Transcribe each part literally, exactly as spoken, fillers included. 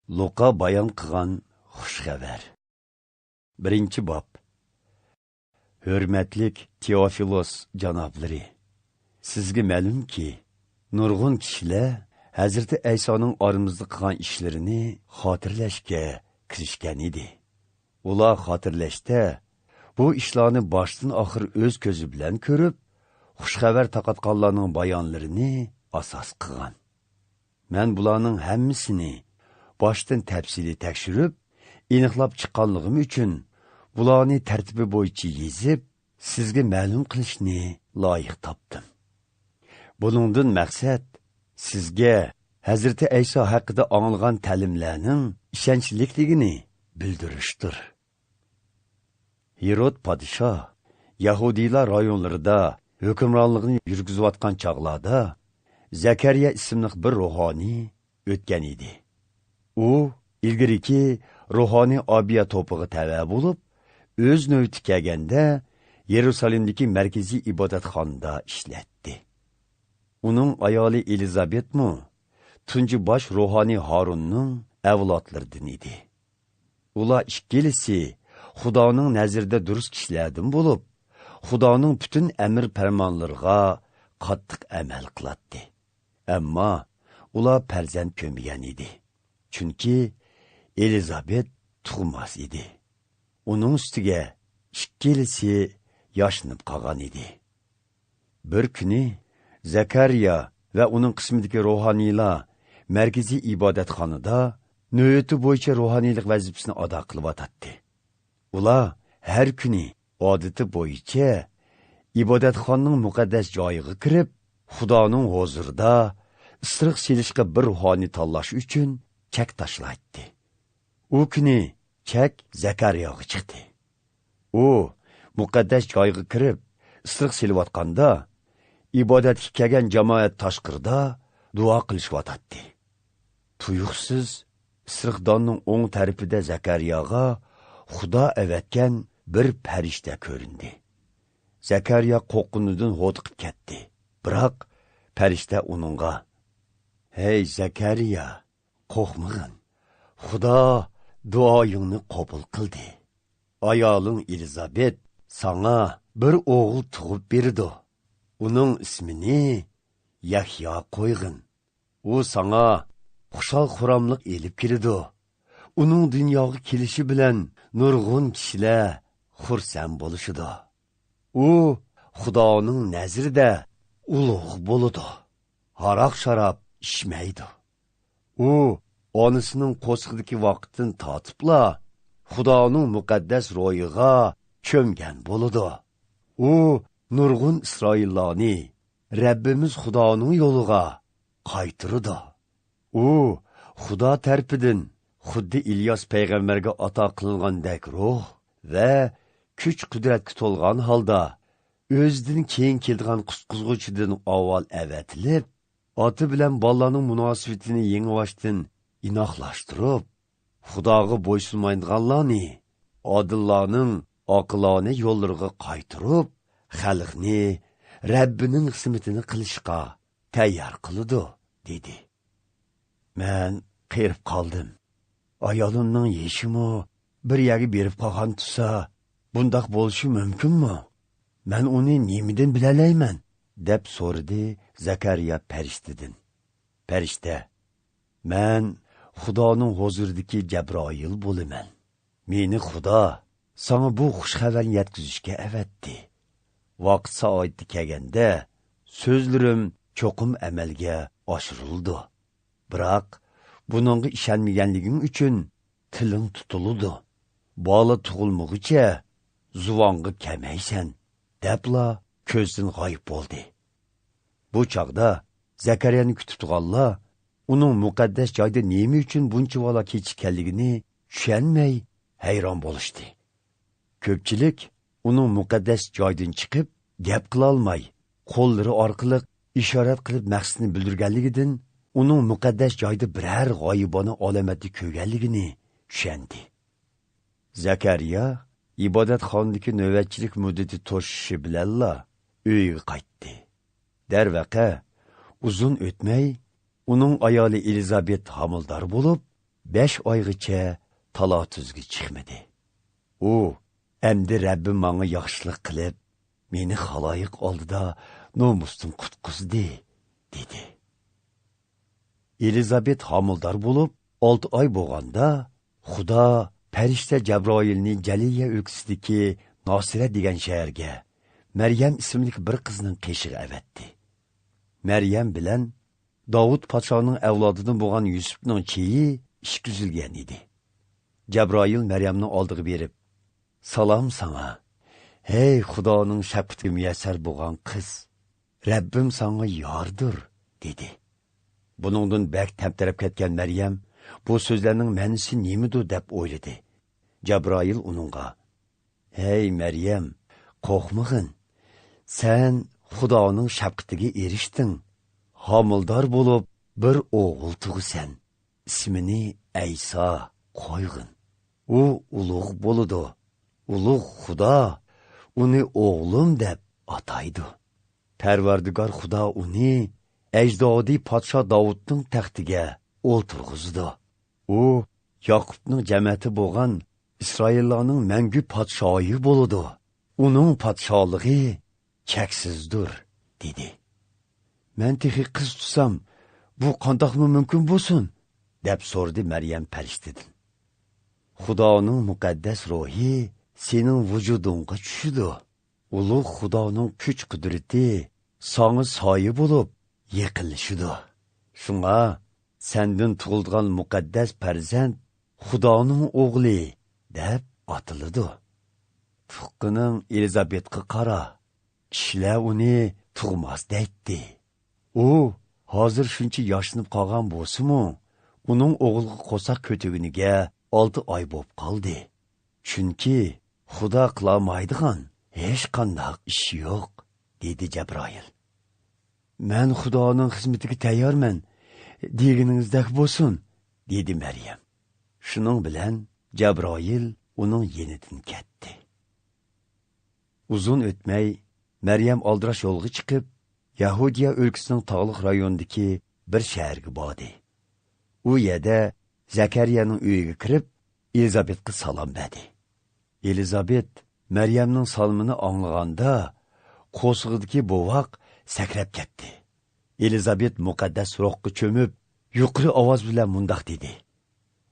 لۇقا بايان قىلغان خۇش خەۋەر. بىرىنچى باب. ھۆرمەتلىك تېئوفىلوس جانابلىرى، سىزگە مەلۇمكى، نۇرغۇن كىشىلەر ھەزرىتى ئەيسانىڭ ئارىمىزدا قىلغان ئىشلىرىنى خاتىرىلەشكە كىرىشكەن ئىدى. ئۇلار خاتىرىلەشتە، بۇ ئىشلارنى باشتىن ئاخىر ئۆز كۆزى بىلەن كۆرۈپ، خۇش خەۋەر تارقاتقانلارنىڭ بايانلىرىنى ئاساس قىلغان. مەن بۇلارنىڭ ھەممىسىنى باشتىن تەپسىلىي تەكشۈرۈپ، ئېنىقلاپ چىققانلىقىم ئۈچۈن، بۇلارنى تەرتىپى بويىچە يېزىپ، سىزگە مەلۇم قىلىشنى لايىق تاپتىم. بۇنىڭدىن مەقسەت، سىزگە ھەزرىتى ئەيسا ھەققىدە ئاڭلىغان تەلىملەرنىڭ ئىشەنچلىكلىكىنى بىلدۈرۈشتۇر. ھېرود پادىشاھ يەھۇدىيلار رايونلىرىدا ھۆكۈمرانلىقىنى يۈرگۈزۈۋاتقان چاغلاردا، زەكەرىيا ئىسىملىق بىر روھانىي ئۆتكەن ئىدى. ئۇ ئىلگىرىكى روھانىي ئابىيا توپىغا تەۋە بولۇپ، ئۆز نۆۋىتى كەلگەندە، يېرۇسالېمدىكى مەركىزىي ئىبادەتخانىدا ئىشلەتتى. ئۇنىڭ ئايالى ئېلىزابېتمۇ تۇنجى باش روھانىي ھارۇننىڭ ئەۋلادلىرىدىن ئىدى. ئۇلار ئىككىلىسى خۇدانىڭ نەزىرىدە دۇرۇس كىشىلەردىن بولۇپ، خۇدانىڭ پۈتۈن ئەمىر پەرمانلىرىغا قاتتىق ئەمەل قىلاتتى. ئەمما ئۇلار پەرزەنت كۆرمىگەن ئىدى. چۈنكى ئېلىزابېت تۇغماس ئىدى. ئۇنىڭ ئۈستىگە ئىككىلىسى ياشىنىپ قالغان ئىدى. بىر كۈنى زەكەرىيا ۋە ئۇنىڭ قىسمىدىكى روھانىيلار مەركىزىي ئىبادەتخانىدا نۆۋىتى بويىچە روھانىيلىق ۋەزىپىسىنى ئادا قىلىۋاتاتتى. ئۇلار ھەر كۈنى ئادىتى بويىچە ئىبادەتخانىنىڭ مۇقەددەس جايىغا كىرىپ، خۇدانىڭ ھۇزۇرىدا ئىسرىق سېلىشقا بىر روھانىي تاللاش ئۈچۈن چەك تاشلايتتى. ئۇ كۈنى چەك زەكەرىياغا چىقتى. ئۇ مۇقەددەس جايغا كىرىپ، ئىسرىق سېلىۋاتقاندا، ئىبادەتكە كەلگەن جامائەت تاشقىرىدا دۇئا قىلىشىۋاتاتتى. تۇيۇقسىز ئىسرىقداننىڭ ئوڭ تەرىپىدە زەكەرىياغا خۇدا ئەۋەتكەن بىر پەرىشتە كۆرۈندى. زەكەرىيا قورققىنىدىن ھودۇقۇپ كەتتى. بىراق پەرىشتە ئۇنىڭغا، «ھەي زەكەرىيا، قورقمىغىن. خۇدا دۇئايىڭنى قوبۇل قىلدى. ئايالىڭ ئېلىزابېت ساڭا بىر ئوغۇل تۇغۇپ بېرىدۇ. ئۇنىڭ ئىسمىنى يەھيا قويغىن. ئۇ ساڭا خۇشال-خۇراملىق ئېلىپ كېلىدۇ. ئۇنىڭ دۇنياغا كېلىشى بىلەن نۇرغۇن كىشىلەر خۇرسەن بولۇشىدۇ. ئۇ خۇدانىڭ نەزىرىدە ئۇلۇغ بولىدۇ. ھاراق-شاراب ئىچمەيدۇ. ئۇ ئانىسىنىڭ قورسىقىدىكى ۋاقىتتىن تارتىپلا خۇدانىڭ مۇقەددەس روھىغا چۆمگەن بولىدۇ. ئۇ نۇرغۇن ئىسرائىللارنى رەببىمىز خۇدانىڭ يولىغا قايتۇرىدۇ. ئۇ خۇدا تەرىپىدىن خۇددى ئىلياس پەيغەمبەرگە ئاتا قىلىنغاندەك روھ ۋە كۈچ-قۇدرەتكە تولغان ھالدا، ئۆزىدىن كېيىن كېلىدىغان قۇتقۇزغۇچىدىن ئاۋۋال ئەۋەتىلىپ، ئاتا بىلەن بالىلارنىڭ مۇناسىۋىتىنى يېڭىباشتىن ئىناقلاشتۇرۇپ، خۇداغا بويسۇنمايدىغانلارنى ئادىللارنىڭ ئاقىلانە يوللىرىغا قايتۇرۇپ، خەلقنى رەببىنىڭ خىزمىتىنى قىلىشقا تەييار قىلىدۇ» دېدى. مەن قېرىپ قالدىم. ئايالىمنىڭ يېشىمۇ بىر يەرگە بېرىپ قالغان تۇرسا، بۇنداق بولۇشى مۇمكىنمۇ؟ مەن ئۇنى نېمىدىن بىلەلەيمەن؟ دەپ سورىدى زەكەرىيا پەرىشتىدىن. پەرىشتە، مەن خۇدانىڭ ھۇزۇرىدىكى جەبرائىل بولىمەن. مېنى خۇدا ساڭا بۇ خۇش خەۋەرنى يەتكۈزۈشكە ئەۋەتتى. ۋاقىت سائىتى كەلگەندە، سۆزلىرىم چوقۇم ئەمەلگە ئاشۇرۇلىدۇ. بىراق، بۇنىڭغا ئىشەنمىگەنلىكىڭ ئۈچۈن تىلىڭ تۇتۇلىدۇ. بالا تۇغۇلمىغۇچە زۇۋانغا كەلمەيسەن، دەپلا كۆزدىن غايىب بولدى. بۇ چاغدا زەكەرىيانى كۈتۈپ تۇرغانلار ئۇنىڭ مۇقەددەس جايدا نېمە ئۈچۈن بۇنچىۋالا كېچىككەنلىكىنى چۈشەنمەي ھەيران بولۇشتى. كۆپچىلىك ئۇنىڭ مۇقەددەس جايدىن چىقىپ، گەپ قىلالماي، قوللىرى ئارقىلىق ئىشارەت قىلىپ مەقسىتىنى بىلدۈرگەنلىكىدىن، ئۇنىڭ مۇقەددەس جايدا بىرەر غايىبانە ئالامەتنى كۆرگەنلىكىنى چۈشەندى. زەكەرىيا ئىبادەتخانىدىكى نۆۋەتچىلىك مۇددىتى توشۇشى بىلەنلا ئۆيىگە قايتتى. دەرۋەقە، ئۇزۇن ئۆتمەي، ئۇنىڭ ئايالى ئېلىزابېت ھامىلىدار بولۇپ، بەش ئايغىچە تالا-تۈزگە چىقمىدى. ئۇ، «ئەمدى رەببىم ماڭا ياخشىلىق قىلىپ، مېنى خالايىق ئالدىدا نومۇستىن قۇتقۇزدى» دېدى. ئېلىزابېت ھامىلىدار بولۇپ، ئالتە ئاي بولغاندا، خۇدا پەرىشتە جەبرائىلنى جەلىلىيە ئۆلكىسىدىكى ناسىرە دېگەن شەھەرگە مەريەم ئىسىملىك بىر قىزنىڭ قېشىغا ئەۋەتتى. مەريەم بىلەن داۋۇت پادىشاھنىڭ ئەۋلادىدىن بولغان يۈسۈپنىڭ چېيى ئىككى ئۈزۈلگەن ئىدى. جەبرائىل مەريەمنىڭ ئالدىغا بېرىپ، «سالام ساڭا، ھەي خۇدانىڭ شەپقىتىگە مۇيەسسەر بولغان قىز! رەببىم ساڭا ياردۇر» دېدى. بۇنىڭدىن بەك تەمتەرەپ كەتكەن مەريەم، «بۇ سۆزلەرنىڭ مەنىسى نېمىدۇ؟» دەپ ئويلىدى. جەبرائىل ئۇنىڭغا، «ھەي مەريەم، قورقمىغىن. سەن خۇدانىڭ شەپقىتىگە ئېرىشتىڭ. ھامىلىدار بولۇپ، بىر ئوغۇل تۇغىسەن. ئىسمىنى ئەيسا قويغىن. ئۇ ئۇلۇغ بولىدۇ. ئۇلۇغ خۇدا ئۇنى ئوغلۇم دەپ ئاتايدۇ. پەرۋەردىگار خۇدا ئۇنى ئەجدادى پادىشاھ داۋۇتنىڭ تەختىگە ئولتۇرغۇزىدۇ. ئۇ ياقۇپنىڭ جەمەتى بولغان ئىسرائىللارنىڭ مەڭگۈ پادىشاھى بولىدۇ. ئۇنىڭ پادىشاھلىقى چەكسىزدۇر» دېدى. «مەن تېخى قىز تۇتسام، بۇ قانداقمۇ مۇمكىن بولسۇن؟» دەپ سورىدى مەريەم پەرىشتىدىن. «خۇدانىڭ مۇقەددەس روھى سېنىڭ ۋۇجۇدۇڭغا چۈشىدۇ. ئۇلۇغ خۇدانىڭ كۈچ-قۇدرىتى ساڭا سايە بولۇپ يېقىنلىشىدۇ. شۇڭا سەندىن تۇغۇلىدىغان مۇقەددەس پەرزەنت خۇدانىڭ ئوغلى دەپ ئاتىلىدۇ. تۇغقىنىڭ ئېلىزابېتقا قارا، كىشىلەر ئۇنى تۇغماس دەيتتى. ئۇ ھازىر شۇنچە ياشىنىپ قالغان بولسىمۇ، ئۇنىڭ ئوغۇلغا قورساق كۆتۈرگىنىگە ئالتە ئاي بولۇپ قالدى. چۈنكى خۇدا قىلالمايدىغان ھېچقانداق ئىش يوق» دېدى جەبرائىل. «مەن خۇدانىڭ خىزمىتىگە تەييارمەن، دېگىنىڭىزدەك بولسۇن» دېدى مەريەم. شۇنىڭ بىلەن جەبرائىل ئۇنىڭ يېنىدىن كەتتى. ئۇزۇن ئۆتمەي، مەريەم ئالدىراش يولغا چىقىپ، يەھۇدىيە ئۆلكىسىنىڭ تاغلىق رايونىدىكى بىر شەھەرگە باردى. ئۇ يەردە زەكەرىيەنىڭ ئۆيىگە كىرىپ، ئېلىزابېتقا سالام بەردى. ئېلىزابېت مەريەمنىڭ سالىمىنى ئاڭلىغاندا، قورسىقىدىكى بوۋاق سەكرەپ كەتتى. ئېلىزابېت مۇقەددەس روھقا چۆمۈپ، يۇقىرى ئاۋاز بىلەن مۇنداق دېدى: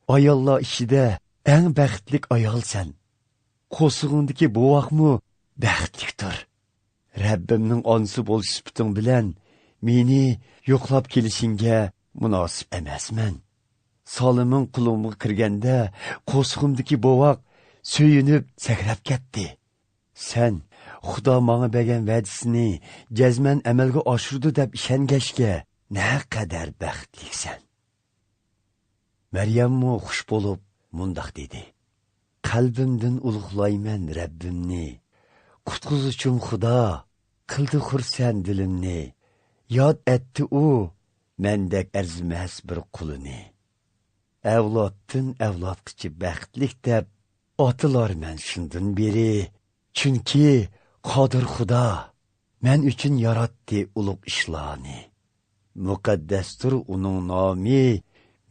«ئاياللار ئىچىدە ئەڭ بەختلىك ئايالسەن. قورسىقىڭدىكى بوۋاقمۇ بەختلىكتۇر. رەببىمنىڭ ئانىسى بولۇش سۈپىتىڭ بىلەن مېنى يوقلاپ كېلىشىڭگە مۇناسىپ ئەمەسمەن.» سالىمىڭ قولۇمغا كىرگەندە، قورسىقىمدىكى بوۋاق سۆيۈنۈپ سەكرەپ كەتتى. سەن خۇدا ماڭا بەرگەن ۋەدىسىنى جەزمەن ئەمەلگە ئاشۇرىدۇ دەپ ئىشەنگەچكە، نەقەدەر بەختلىكسەن. مەريەممۇ خۇش بولۇپ مۇنداق دېدى: «قەلبىمدىن ئۇلۇغلايمەن رەببىمنى. قۇتقۇزۇشۇم خۇدا قىلدى خۇرسەن دىلىمنى. ياد ئەتتى ئۇ مەندەك ئەرزىمەس بىر قۇلىنى. ئەۋلادتىن ئەۋلادقىچە بەختلىك دەپ ئاتىلارمەن شۇندىن بېرى. چۈنكى قادىر خۇدا مەن ئۈچۈن ياراتتى ئۇلۇغ ئىشلارنى. مۇقەددەستۇر ئۇنىڭ نامى،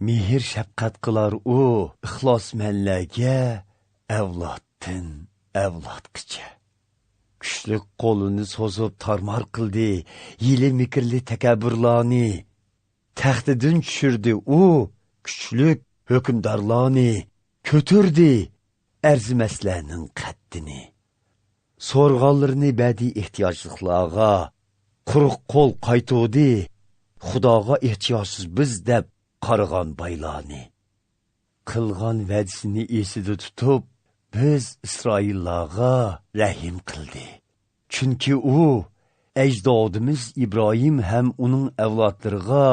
مېھىر-شەپقەت قىلار ئۇ ئىخلاسمەنلەرگە ئەۋلادتىن ئەۋلادقىچە. كۈچلۈك قولىنى سوزۇپ تارمار قىلدى ھىيلە-مىكىرلىك تەكەببۇرلارنى. تەختىدىن چۈشۈردى ئۇ كۈچلۈك ھۆكۈمدارلارنى، كۆتۈردى ئەرزىمەسلەرنىڭ قەددىنى. سورىغانلىرىنى بەردى ئېھتىياجلىقلارغا، قۇرۇق قول قايتۇردى خۇداغا ئېھتىياجسىز بىز دەپ قارىغان بايلارنى. قىلغان ۋەدىسىنى ئېسىدە تۇتۇپ، بىز ئىسرائىللارغا رەھىم قىلدى. چۈنكى ئۇ ئەجدادىمىز ئىبراھىم ھەم ئۇنىڭ ئەۋلادلىرىغا،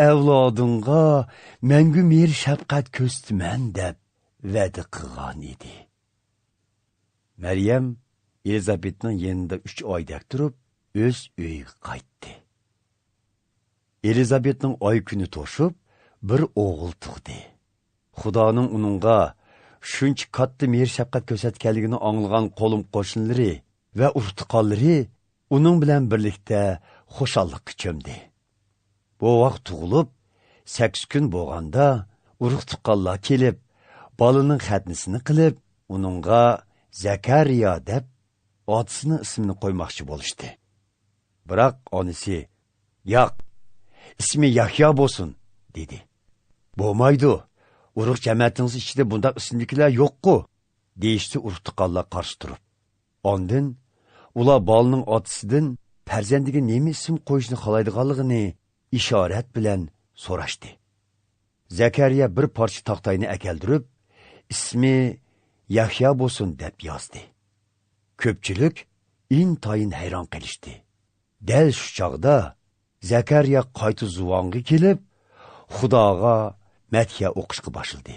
ئەۋلادىڭغا مەڭگۈ مېھىر-شەپقەت كۆرسىتىمەن دەپ ۋەدە قىلغان ئىدى. مەريەم ئېلىزابېتنىڭ يېنىدا ئۈچ ئايدەك تۇرۇپ، ئۆز ئۆيىگە قايتتى. ئېلىزابېتنىڭ ئاي كۈنى توشۇپ، بىر ئوغۇل تۇغدى. خۇدانىڭ ئۇنىڭغا شۇنچە كاتتا مېھىر-شەپقەت كۆرسەتكەنلىكىنى ئاڭلىغان قولۇم-قوشنىلىرى ۋە ئۇرۇق-تۇغقانلىرى ئۇنىڭ بىلەن بىرلىكتە خۇشاللىققا چۆمدى. بوۋاق تۇغۇلۇپ، سەككىز كۈن بولغاندا، ئۇرۇق-تۇغقانلار كېلىپ، بالىنىڭ خەتنىسىنى قىلىپ، ئۇنىڭغا زەكەرىيا دەپ ئاتىسىنىڭ ئىسمىنى قويماقچى بولۇشتى. بىراق ئانىسى، «ياق، ئىسمى يەھيا بولسۇن» دېدى. «بولمايدۇ، ئۇرۇق جەمەتىڭىز ئىچىدە بۇنداق ئىسىمدىكىلەر يوققۇ» دېيىشتە، ئۇرۇق-تۇغقانلار قارشى تۇرۇپ. ئاندىن ئۇلار بالىنىڭ ئاتىسىدىن پەرزەنتىگە نېمە ئىسىم قويۇشنى خالايدىغانلىقىنى ئىشارەت بىلەن سوراشتى. زەكەرىيا بىر پارچە تاختاينى ئەكەلدۈرۈپ، «ئىسمى يەھيا بولسۇن» دەپ يازدى. كۆپچىلىك ئىنتايىن ھەيران قېلىشتى. دەل شۇ چاغدا زەكەرىيا قايتا زۇۋانغا كېلىپ، خۇداغا مەدھىيە ئوقۇشقا باشلىدى.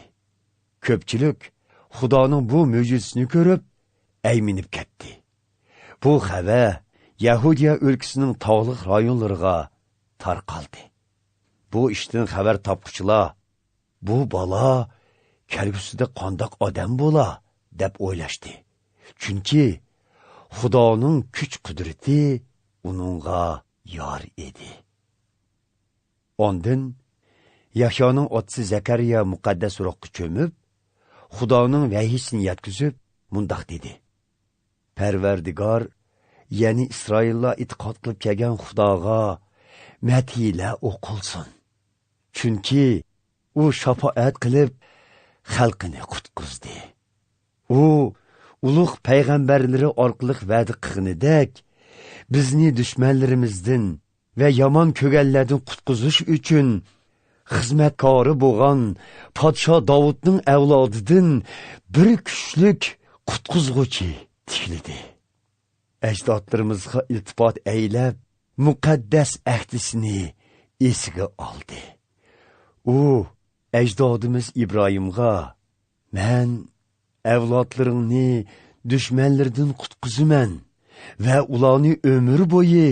كۆپچىلىك خۇدانىڭ بۇ مۆجىزىسىنى كۆرۈپ، ئەيمىنىپ كەتتى. بۇ خەۋەر يەھۇدىيە ئۆلكىسىنىڭ تاغلىق رايونلىرىغا تارقالدى. بۇ ئىشتىن خەۋەر تاپقۇچىلار، «بۇ بالا كەلگۈسىدە قانداق ئادەم بولا؟» دەپ ئويلاشتى. چۈنكى خۇدانىڭ كۈچ-قۇدرىتى ئۇنىڭغا يار ئىدى. ئاندىن يەھيانىڭ ئاتىسى زەكەرىيا مۇقەددەس روھقا چۆمۈپ، خۇدانىڭ ۋەھىيسىنى يەتكۈزۈپ، مۇنداق دېدى: «پەرۋەردىگار، يەنى ئىسرائىللار ئېتىقاد قىلىپ كەلگەن خۇداغا مەدھىيلەر ئوقۇلسۇن. چۈنكى ئۇ شاپائەت قىلىپ، خەلقىنى قۇتقۇزدى. ئۇ ئۇلۇغ پەيغەمبەرلىرى ئارقىلىق ۋەدە قىلغىنىدەك، بىزنى دۈشمەنلىرىمىزدىن ۋە يامان كۆرگەنلەردىن قۇتقۇزۇش ئۈچۈن خىزمەتكارى بولغان پادىشاھ داۋۇتنىڭ ئەۋلادىدىن بىر كۈچلۈك قۇتقۇزغۇچى تىكلىدى. ئەجدادلىرىمىزغا ئىلتىپات ئەيلەپ، مۇقەددەس ئەھدىسىنى ئېسىگە ئالدى. ئۇ ئەجدادىمىز ئىبراھىمغا، مەن ئەۋلادلىرىڭنى دۈشمەنلىرىدىن قۇتقۇزىمەن ۋە ئۇلارنى ئۆمۈر بويى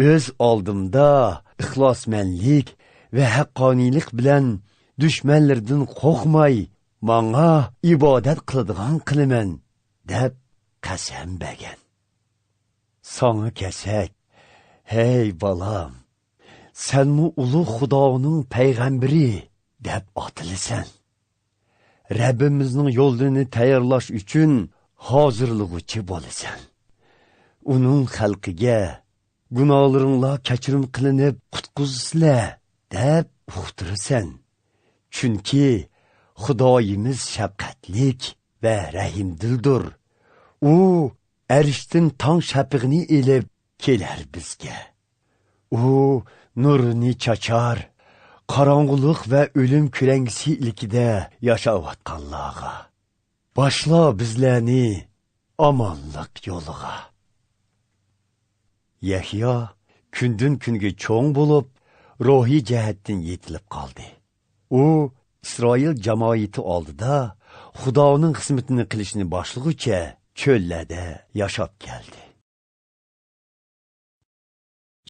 ئۆز ئالدىمدا ئىخلاسمەنلىك ۋە ھەققانىيلىق بىلەن دۈشمەنلىرىدىن قورقماي، ماڭا ئىبادەت قىلىدىغان قىلىمەن» دەپ قەسەم بەرگەن. ساڭا كەلسەك، ھەي بالام، سەنمۇ ئۇلۇغ خۇدانىڭ پەيغەمبىرى دەپ ئاتىلىسەن. رەببىمىزنىڭ يولىنى تەييارلاش ئۈچۈن ھازىرلىغۇچى بولىسەن. ئۇنىڭ خەلقىگە، «گۇناھلىرىڭلار كەچۈرۈم قىلىنىپ قۇتقۇزىسىلەر» دەپ ئۇقتۇرىسەن. چۈنكى خۇدايىمىز شەپقەتلىك ۋە رەھىمدىلدۇر. ئۇ ئەرشتىن تاڭ شەپىقىنى ئېلىپ كېلەر بىزگە. ئۇ نۇرىنى چاچار، قاراڭغۇلۇق ۋە ئۆلۈم كۆلەڭگىسى ئىلكىدە ياشاۋاتقانلارغا. باشلا بىزلەرنى ئامانلىق يولىغا. يەھيا كۈندىن-كۈنگە چوڭ بولۇپ، روھىي جەھەتتىن يېتىلىپ قالدى. ئۇ ئىسرائىل جامائىتى ئالدىدا خۇدانىڭ خىزمىتىنى قىلىشنى باشلىغۇچە چۆللەردە ياشاپ كەلدى.